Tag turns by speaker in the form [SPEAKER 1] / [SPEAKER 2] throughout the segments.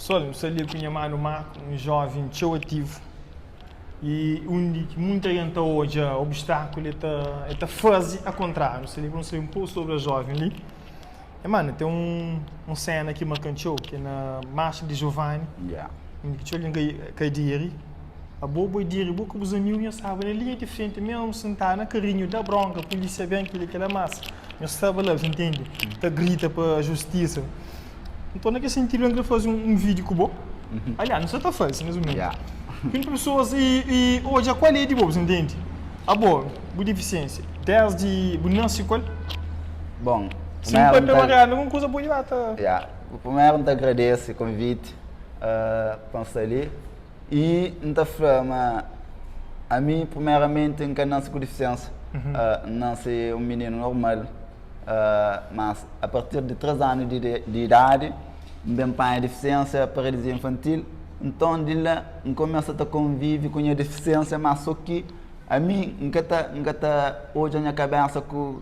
[SPEAKER 1] Sol, nu sta li ku nha manu Marco, un joven txeu ativu y undi ki munta algen ta odja obstakulu el ta el ta faze a kontrariu. Nu sta li pa nu sabe un poku sobri es joven li. E manu, ten un un sena ki marka-m txeu ki é na marxa di Giovanni, undi ki txeu algen kai kai diri. Abo bo diri bo ku bus amigu nhos staba na linha di frenti mesmu sentadu na karinhu da bronka, pulisia ben kili kila mas nhos staba la, bu ntende, ta grita pa justisa. Nton na kel sentidu N kre faze un vídiu ku bo. Aliás, nu sta ta faze nes mumentu. Pidi pa pesoas i odja kual é di bo, bu ntende? Abo, bu difisiensia, desdi bu nase ku el?
[SPEAKER 2] Bon,
[SPEAKER 1] Si N papia mariadu algun kuza pode ba ta.
[SPEAKER 2] Ya, primeru N ta agradese konviti pa N sta li. I N ta fla ma ami primeramenti N ka nase ku difisiensia. N nase un mininu normal. Mas a partir di 3 anu di idadi N ben panha difisiensia, paralisia infantil. Nton di la N kumesa ta konvivi ku nha difisiensia, mas so ki ami N ka ta N ka ta odja nha kabesa ku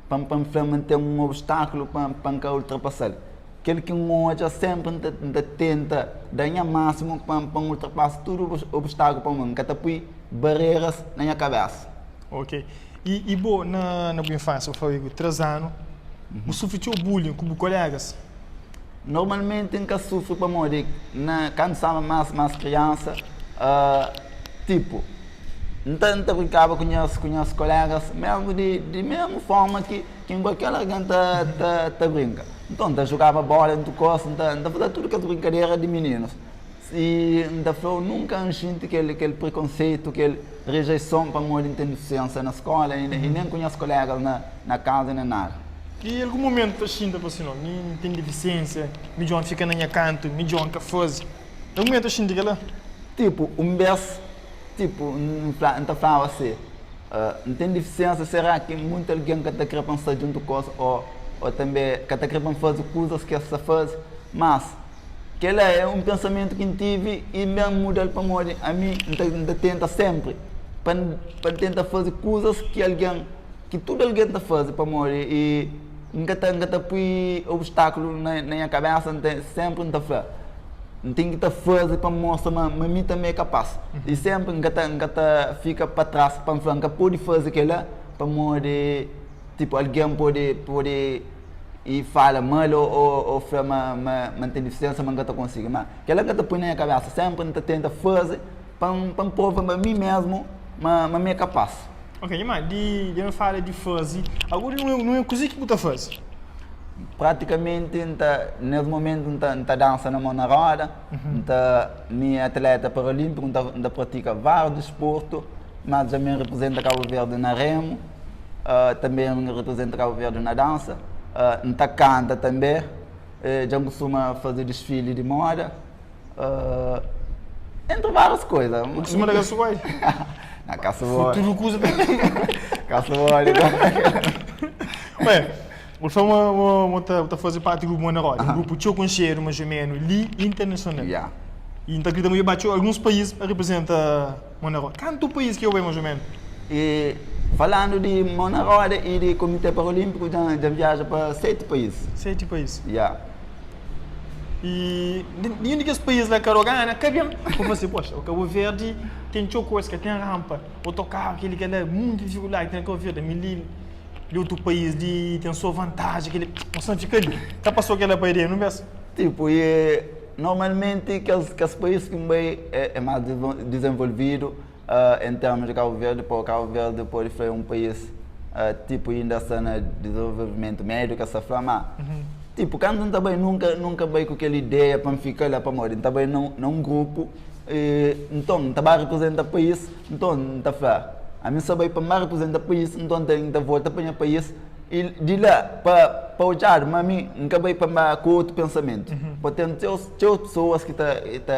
[SPEAKER 2] pa N pa N fla ma N ten un obstakulu pa pa N ka ultrapasa-l. Kel ki N odja senpri N ta N ta tenta da nha masimu pa N pa N ultrapasa tudu obstakulu pa N ka ta pui bareras na nha kabesa.
[SPEAKER 1] Ok. I, i bo na, na bu infánsia, bu fla ku 3 anu, bu sufri txeu bullying ku bu kolégas?
[SPEAKER 2] Normalmenti N ka sufri pamodi na kantu staba más más kriansa, uh, tipu, N ta N ta brinkaba ku nhas ku nhas kolégas mésmu di di mésmu fórma ki ki kualker algen ta ta ta brinka. Nton, N ta jugaba bóla dentu kós, N ta N ta fazeba tudu kes brinkadera di mininus. I N ta fla-u, nunka N xinti kel kel prekonseitu, kel rejeison pamodi N ten difisiénsia na skóla i nen ku nhas kolégas na na kaza nen nada.
[SPEAKER 1] I algun momentu ta xinti pa si, No, mi N ten difisiénsia, midjór N fika na nha kantu, midjór N ka faze. Algun momentu ta xinti kel-la?
[SPEAKER 2] Tipu, un bês, tipu, N fla, N ta flaba si, N ten difisiénsia, será ki monti algen ka ta krê pa N sta djuntu ku es ô ô tanbê ka ta krê pa N faze kuzas ki es ta faze? Mas, Kel-la é un pensamentu ki N tive i N ben muda-l pamodi ami N ta N ta tenta sénpri pa N pa N tenta faze kuzas ki algen ki tudu algen ta faze pamodi i N ka ta N ka ta pui obstakulu na na nha kabésa N ta sénpri N ta fla N ten ki ta faze pa N mostra ma ma mi tanbê é kapás i sénpri N ka ta N ka ta fika pa tras pa N fla N ka pode faze kel-la pamodi tipu algen pode pode i fala mal o o fla ma ma ma N ten difisiensia ma N ka ta konsigi ma kel-la N ka ta poi na nha kabesa senpri N ta tenta faze pa N pa N prova ma mi mesmu ma ma mi é kapaz.
[SPEAKER 1] Ok ma di dja nu fala di faze agora nu é nu é kuze ki bu ta faze?
[SPEAKER 2] Pratikamenti N ta nes momentu N ta N ta dansa na mon na roda N ta mi é atleta paralinpiku N ta N ta pratika várius disportu ma dja mi N riprizenta Kabu Verdi na remu. Tanbe N reprezenta Kabu Verdi na dansa, N ta kanta tanbe, dja N kustuma faze disfili di moda, entri várias koza.
[SPEAKER 1] Bu kustuma da kasuboi?
[SPEAKER 2] Na kasuboi.
[SPEAKER 1] Tudu kuza ta.
[SPEAKER 2] Kasuboi.
[SPEAKER 1] Ué, bu fla ma bu ta faze parti di grupu Mô na Roda, un grupu txeu konxedu mas o menu li internasional. I N ta kridita ma dja ba txeu alguns país pa reprezenta. Mô na roda. Kantu país ki eu bai más o ménus?
[SPEAKER 2] E falandu di mô na roda i di Komité Paralínpiku dja dja N viaja pa seti país.
[SPEAKER 1] Seti país.
[SPEAKER 2] Ya.
[SPEAKER 1] I ninhun di kes país la ka rogana, ka ben. Bu fla si, poxa, o Kabu Verdi ten txeu koza, ka ten rampa, otokaru, kel-li, kel-la, monti difikuldadi ki ten na Kabu Verdi. Ami li, li otu país li ten so vantaji, kel-li. N sta fika li. Ka pasó kel-la pa ideia nun bes?
[SPEAKER 2] Tipu, i Normalmenti kes kes país ki N bai é más dizenvolvidu en termus di Kabu Verdi, pô Kabu Verdi pode fla é un país tipu inda sta na dizenvolvimentu médiu ke sta fla, má tipu kantu N ta bai nunka nunka bai ku kel ideia pa N fika la pamodi N ta bai na na un grupu nton N ta ba riprizenta país nton N ta fla ami N sta bai pa N ba riprizenta país nton N ta N ta volta pa nha país I di la pa pa odjadu ma mi N ka bai pa N ba ku otu pensamentu. Pa ten txeu txeu pesoas ki ta ta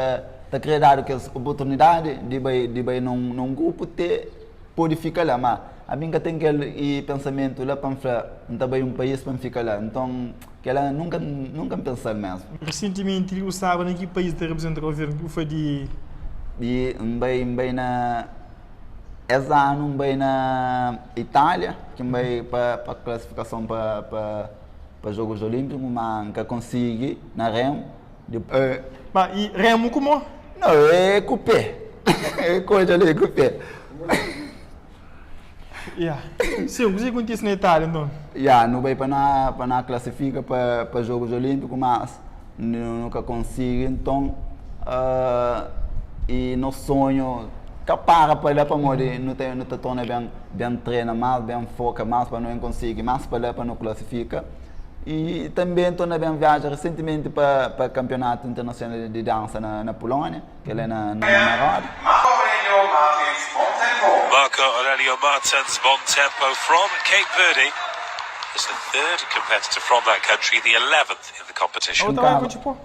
[SPEAKER 2] ta kre dadu kes oportunidadi di bai di bai na un na un grupu te pode fika la ma ami N ka ten kel i pensamentu la pa N fla N ta bai un país pa N fika la. Nton kela nunka nunka N pensa-l mesmu.
[SPEAKER 1] Resentimenti bu staba na ki país ta representa Kabu Verdi? Bu fla di.
[SPEAKER 2] Di N bai N bai na. Es anu N bai na Itália, ki N bai pa pa klasifikason pa pa pa Jogos Olínpiku, ma N ka konsigi na remu.
[SPEAKER 1] Ba, i remu ku mo?
[SPEAKER 2] Não, é ku pé. É coisa ali, ku pé.
[SPEAKER 1] Yeah. Sim, kuzê ki kontise na Itália nton?
[SPEAKER 2] Yeah, nu bai pa na pa na klasifika pa pa Jogos Olímpicos, mas nu nu ka konsigi. Nton, uh, i nos sonhu ka para pa la pamodi nu ta nu ta torna ben ben trena más, ben foka más pa nu ben konsigi más pa la pa nu klasifika. I tanbe nton na ben viaja resentimenti pa pa Kampionatu Internasional di Dansa na na Pulónia. Kel é na na na roda.
[SPEAKER 3] Marco Aurelio Martins Bontempo from Cape Verde is the third competitor from that country, the 11th in the competition.
[SPEAKER 1] Ou ta bai ku txipó?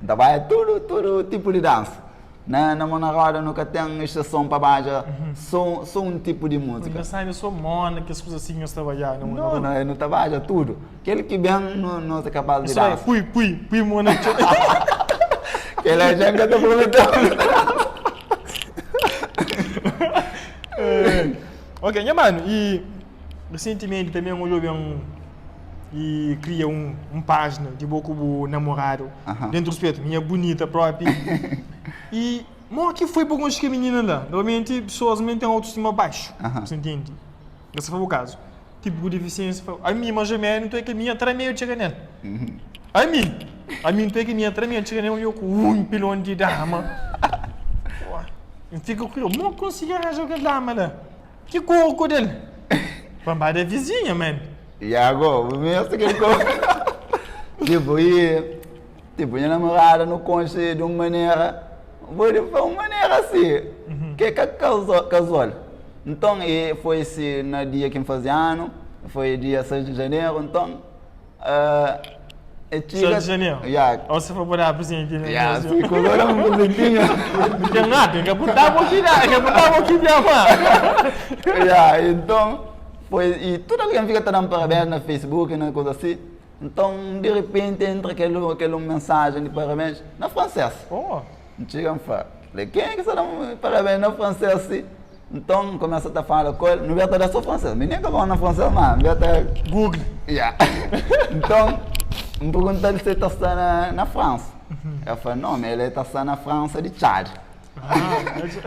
[SPEAKER 2] N ta bai tudu tudu tipu di dansa. Na na Mão na Roda nu ka ten exseson pa badja so so un tipu di múzika.
[SPEAKER 1] N sabe so mona kes kuza si nhos ta badja na Mão na
[SPEAKER 2] Roda. No, no, nu ta badja tudu. Kel ki ben nu nos é kapaz di dansa.
[SPEAKER 1] Pui, pui, pui mô na txon.
[SPEAKER 2] Kel-la dja N ka ta promete-u.
[SPEAKER 1] Ok, nha manu, i resentimenti tanbe N odja-u ben i kria un pájina di bo ku bu namoradu. Dentu ruspetu, minha bunita propi. I mo ki foi pa konxe kel minina la? Normalmenti pesoas ten autostima baxu, bu ntende? Esse foi o kazu. Tipo ku difisiensia fla, ami mas o menu nton é ki mi entra meio txiga nel. Ami, ami nton é ki mi entra meio txiga nel, eu ku un pilon di dama. N fika kuriozu, mo konsigi arranja kel dama la? Ki korku del? Pa N ba da vizinha, man.
[SPEAKER 2] Ya go, bu meste kel korku. Tipo, i, tipo, nha namorada nu konxe di un manera, bo di fla un manera asi, ki é ka kazual. Nton, e foi si na dia ki N faze anu, foi dia 6 di janeru, nton, e txiga.
[SPEAKER 1] 6 di janeru?
[SPEAKER 2] Ya.
[SPEAKER 1] Ô si for pa da prezenti na
[SPEAKER 2] Ya, si ku da un prezentinhu.
[SPEAKER 1] N ten nada, N ka puntaba o ki da, N ka puntaba o ki da ma.
[SPEAKER 2] Ya, nton, foi, i tudu algen fika ta da-m parabens na Facebook, na kuza si. Nton, di repenti, entra kel kel un mensajen di parabens na fransês.
[SPEAKER 1] Oh.
[SPEAKER 2] N txiga N fla, Ken ki sta da-m parabens na fransês si? Nton, N kumesa ta fala ku el, nu bia ta da so fransês, mi nen ka bon na fransês, ma N bia ta.
[SPEAKER 1] Google.
[SPEAKER 2] Ya. Nton, N pergunta-l si el ta sta na na Fransa. El fla, No, ma el ta sta na Fransa di Txad.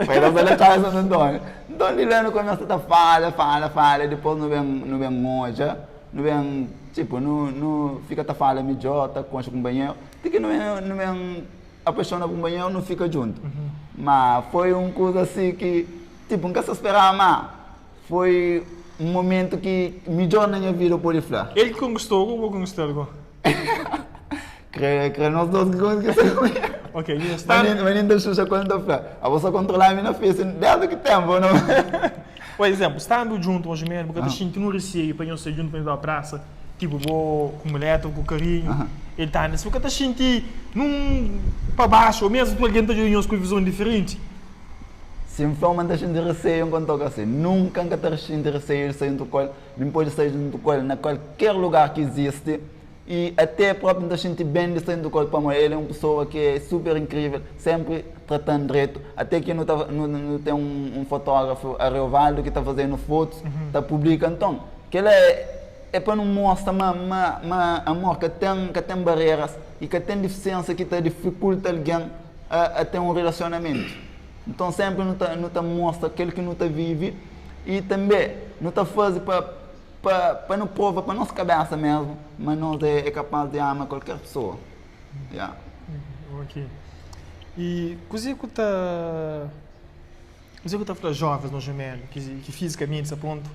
[SPEAKER 2] Foi el ta sta na Txad di Santu Antóniu. Nton, di la nu kumesa ta fala, fala, fala, dipôs nu ben nu ben odja, nu ben, tipu, nu nu fika ta fala midjór, ta konxe kunpanheru, ti ki nu ben nu ben. Apaixona kunpanheru nu fika djuntu ma foi un kuza asi ki tipu N ka sta speraba ma foi un momentu ki midjor na nha vida pode fla.
[SPEAKER 1] El ki konkistou ou bo konkistal go?
[SPEAKER 2] Kre kre nos dos ki konkista kunpanheru.
[SPEAKER 1] Ok, i sta.
[SPEAKER 2] Ma nin ta xuxa ku el N ta fla abo sa kontrola mi na face desdi ki tempu ou no?
[SPEAKER 1] Por exemplu, standu djuntu mas o menu bu ka ta xinti nun reseiu pa nhos sta djuntu pa nhos ba prasa? Tipo bo ku mulher ta ku karinhu, el ta anda si bu ka ta xinti nun pa baxu ou mesmu ku algen ta djobe nhos ku vizon diferenti.
[SPEAKER 2] Si N fla-u ma N ta xinti reseiu N konta-u ka si. Nunka N ka ta xinti reseiu di sai juntu ku el. Mi N pode sai juntu ku el na kualker lugar ki izisti i ate propi N ta xinti ben di sai juntu ku el pamodi el é un pesoa ki é super inkrivel, senpri trata-m dretu. Ate ki nu ta nu ten un fotógrafu Ariovaldo ki ta faze-nu fotus, ta publika. Nton, kel-la é. É pa nu mostra ma ma ma amor ka ten ka ten bareras i ka ten difisiensia ki ta difikulta algen a a ten un rilasionamentu. Nton senpri nu ta nu ta mostra kel ki nu ta vivi i tanbe nu ta faze pa pa pa nu prova pa nos kabesa mesmu ma nos é é kapaz di ama kualker pesoa. Ya.
[SPEAKER 1] Ok. I kuzê ku ta. Kuzê ku ta fla jovens nos jumelu ki ki fizikamenti sta prontu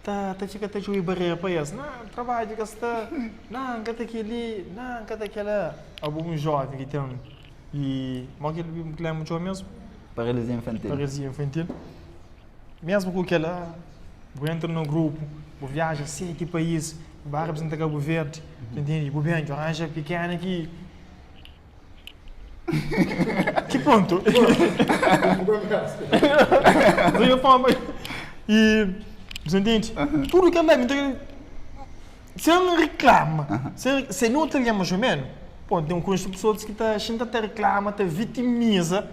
[SPEAKER 1] ta ta fika ta djobe barera pa es? Na trabadju ka sta, na N ka ta kel-li, na N ka ta kel-la. Abo un joven ki ten i modi ki el lembra txoma mesmu?
[SPEAKER 2] Paralisia infantil.
[SPEAKER 1] Paralisia infantil. Mesmu ku kel-la, bu entra na grupu, bu viaja seti país, bu ba representa Kabu Verdi, ta ntende? Bu ben, dja ranja pikena ki. Ki pontu? I, bu ntende? Tudu kel la, sen riklama, sen no ta algen mas o menu, pon, ten kunsi pesoas ki ta xinta ta riklama, ta vitimiza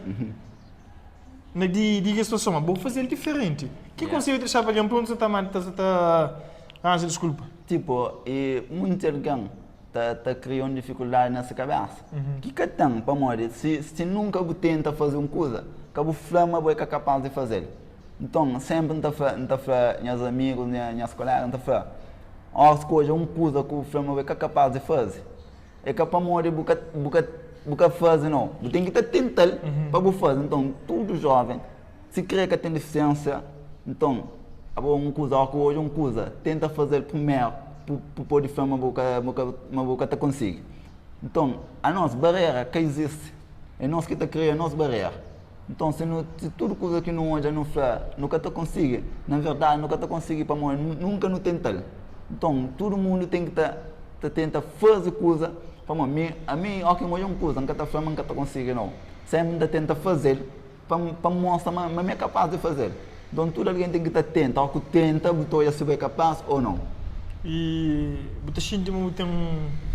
[SPEAKER 1] na di di ki situason, ma bo fazel diferenti. Ki konsedju ta dexaba algen prontu sa ta manda, sa ta ranja diskulpa?
[SPEAKER 2] Tipo, i munti algen. ta ta kria un difikuldadi na se kabésa ki ka ten pamodi si si nunka bu tenta faze un kuza ka bu fla ma bo é ka kapás di faze-l. Nton sénpri N ta fla N ta fla nhas amigus nhas koléga N ta fla óras ki odja un kuza ki bu fla ma bo é ka kapás di faze é ka pamodi bu ka bu ka bu ka faze nau bu ten ki ta tenta-l pa bu faze. Nton tudu jóven si krê ka ten difisiénsia nton abo un kuza óras ki bu odja un kuza tenta faze-l primeru pa bu pode fla ma bu ka bu ka ma bu ka ta konsigi. Nton anos barera ka izisti é nos ki ta kria nos barera. Nton si nu si tudu kuza ki nu odja nu fla nu ka ta konsigi, na verdadi nu ka ta konsigi pamodi nunka nu tenta-l. Nton tudu mundu ten ki ta ta tenta faze kuza pamodi mi ami óki N odja un kuza N ka ta fla ma N ka ta konsigi nau. Sénpri N ta tenta faze-l pa N pa N mostra ma ma mi é kapás di faze-l. Nton tudu algen ten ki ta tenta, óki bu tenta bu ta odja si bu é kapás ô nau.
[SPEAKER 1] I bu ta xinti ma bu ten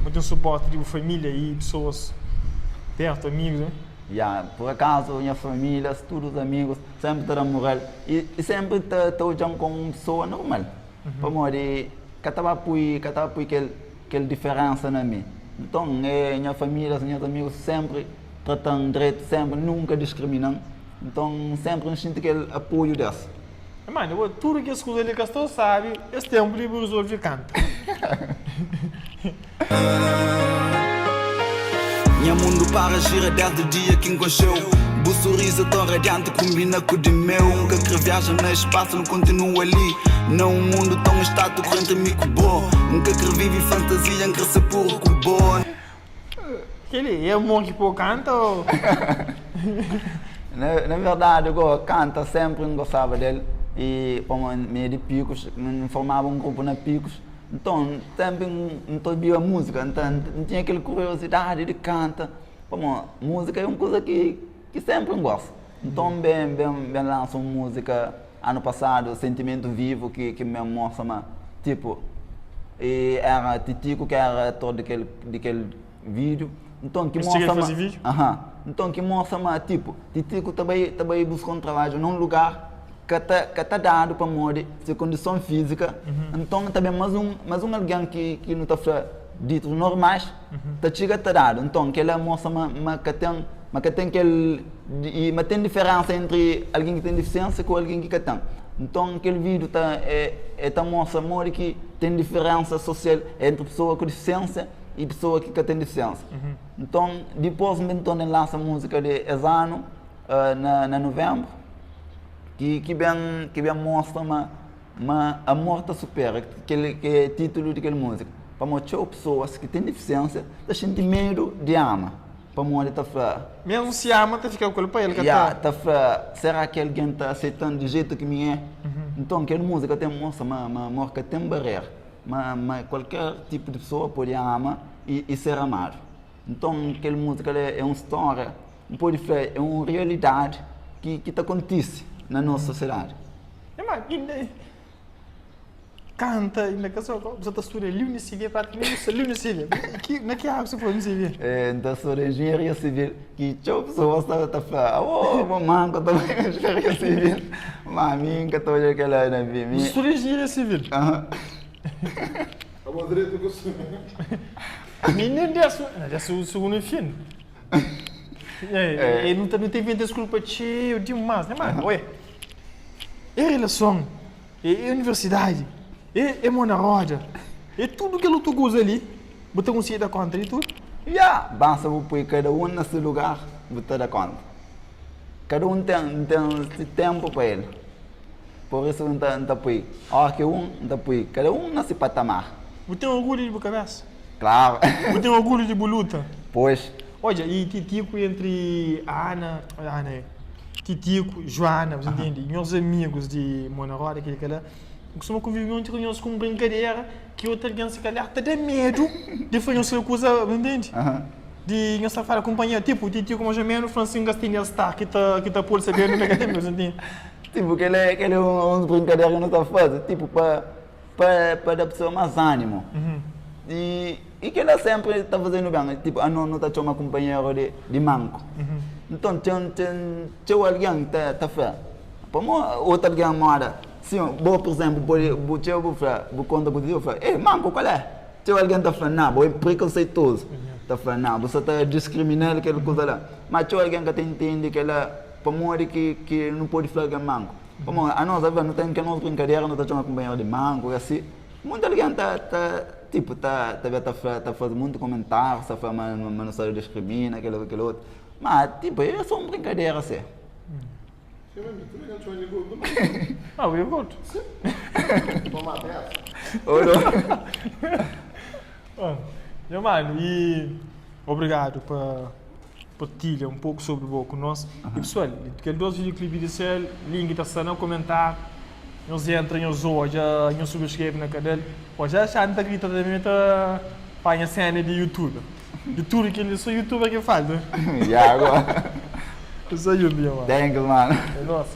[SPEAKER 1] bu ten suporti di bu família i pesoas pértu, amigus, eh?
[SPEAKER 2] Ya, por akazu nha família, tudu os amigus sénpri ta da-m mural i sénpri ta ta odja-m kómu un pesoa normal. Pamodi ka ta ba pui ka ta ba pui kel kel diferénsa na mi. Nton, e nha família, nhas amigus sénpri trata-m dretu, sénpri nunka diskrimina-m. Nton, sénpri N xinti kel apoiu des.
[SPEAKER 1] Mano, bo tudu kes kuza li ka sta sabi, es tempu li bu resolvi kanta.
[SPEAKER 4] Nha mundu para jira desdi dia ki N konxe-u Bu surizu ton radianti kunbina ku di meu N ka kre viaja na espasu, N kontinua li Na un mundu ton estatiku entri mi ku bo N ka kre vivi fantazia, N kre ser puru ku bo.
[SPEAKER 1] Keli é amor ki pô kanta ou?
[SPEAKER 2] Na verdadi go kanta sempri N gostaba del i pamodi mi é di Picos, N formaba un grupu na Picos. Nton, sénpri N ta obiba múzika, N ta N tinha kel kuriosidadi di kanta, pamodi múzika é un kuza ki ki sénpri N gosta. Nton, N ben ben ben lansa un múzika anu pasadu, Sentimentu Vivu, ki ki N ben mostra ma tipu e éra Titiku ki éra ator di kel di kel vídiu. Nton, ki mostra ma Aha. Nton, ki mostra ma tipu Titiku ta bai ta bai buska un trabadju na un lugar ka ta ka ta dadu pamodi se kondison fízika, nton ta ben más un más un algen ki ki nu ta fla ditus normais ta txiga ta dadu. Nton kel-la mostra ma ma ka ten ma ka ten kel i ma ten diferénsa entri algen ki ten difisiénsia ku algen ki ka ten. Nton kel vídiu ta e e ta mostra modi ki ten diferénsa sosial entri pesoa ku difisiénsia i pesoa ki ka ten difisiénsia. Nton dipôs N ben torna lansa múzika di es anu na na nuvenbru ki ki ben ki ben mostra ma ma amor ta supera kel ki é titulu di kel múzika pamodi txeu pesoas ki ten difisiénsia ta xinti medu di ama pamodi ta fla
[SPEAKER 1] Mésmu si ama ta fika ku el pa el ka
[SPEAKER 2] ta. Ta fla será ki algen ta aseita-m di jetu ki mi é? Nton kel múzika ten mostra ma ma amor ka ten barera ma ma kualker tipu di pesoa pode ama i i ser amadu nton kel múzika la é un stória N pode fla é un rialidadi ki ki ta kontise na nos sosiedadi.
[SPEAKER 1] É ma inda kanta inda ka so bu sa ta studa li UniCV praticamente bu sta li UniCV ki na ki área bu sta faze UniCV?
[SPEAKER 2] Eh, N ta studa enjenharia sivil ki txeu pesoas ta ta fla oh bo manku ta bai enjenharia sivil ma mi N ka ta odja kel-la na mi.
[SPEAKER 1] Bu studa enjenharia sivil?
[SPEAKER 2] Aham.
[SPEAKER 5] Abo dretu ku su.
[SPEAKER 1] Mi nen des na des sugundu fin. É, nu ta nu ta inventa desculpa txeu dimás, né mano? Oi, é relason, é universidadi, é mô na roda, é tudu kel otu kuza li, bu ta konsigi da konta di tudu?
[SPEAKER 2] Ya! Basta bu poi kada un na se lugar, bu ta da konta. Kada un ten ten se tenpu pa el. Pur isu N ta N ta poi, óras ki un, N ta poi kada un na se patamar.
[SPEAKER 1] Bu ten orgulhu di bu kabésa?
[SPEAKER 2] Klaru.
[SPEAKER 1] Bu ten orgulhu di bu luta?
[SPEAKER 2] Pois.
[SPEAKER 1] Odja, i Titiku entri Ana, Ana e, Titiku, Juana, bu ntende? Nhos amigus di Mô na Roda, kel-li, kel-la, N kustuma konvive monti ku nhos ku un brinkadera ki otu algen si kalhar ta da medu di fla nhos kel kuza, bu ntende? Di nhos ta fala kunpanheru, tipu, Titiku más o ménus fla-m si N ka stende el sta ki ta ki ta pô-l sabedu ma el ka ten medu, bu ntende?
[SPEAKER 2] Tipu, kel-la kel-la é uns brinkadera ki nu ta faze, tipu, pa Pa pa da pesoa más ánimo. I i kel-la sénpri ta faze-nu ben. Tipu, anos nu ta txoma kunpanheru di di manku. Nton, ten ten txeu algen ta ta fla, Pamó otu algen móda? Si bo, pur izénplu, pode bu txeu bu fla, bu konta ku bu fla, Ei, manku, kualé? Txeu algen ta fla, Ná, bo é prekonseitozu. Ta fla, Ná, bu sta ta diskrimina-l kel kuza la. Má txeu algen ka ta intende kel-la, pamodi ki ki nu pode fla algen manku. Pamodi anos, alvês, nu ten kel nos brinkadera, nu ta txoma kunpanheru di manku i asi. Monti algen ta ta tipo ta ta ben ta fla ta faze monti komentárius ta fla ma ma nu sta diskrimina kel-la ku kel otu. Má tipo é sô un brinkadera asi.
[SPEAKER 1] Ah, bu é gordu. Nha manu, i obrigadu pa partilha un poku sobri bo ku nos. I pesoal, kel 2 videoclipe di sel, link ta sta na komentáriu. Nhos entra, nhos odja, nhos subscreve na kanal. Pô, já xa ta grita também ta panha cena di youtuber. Di tudo kel só youtuber ki falta.
[SPEAKER 2] Ya agora.
[SPEAKER 1] Isso aí, um dia, mano.
[SPEAKER 2] Thanks, mano.
[SPEAKER 1] É nosso.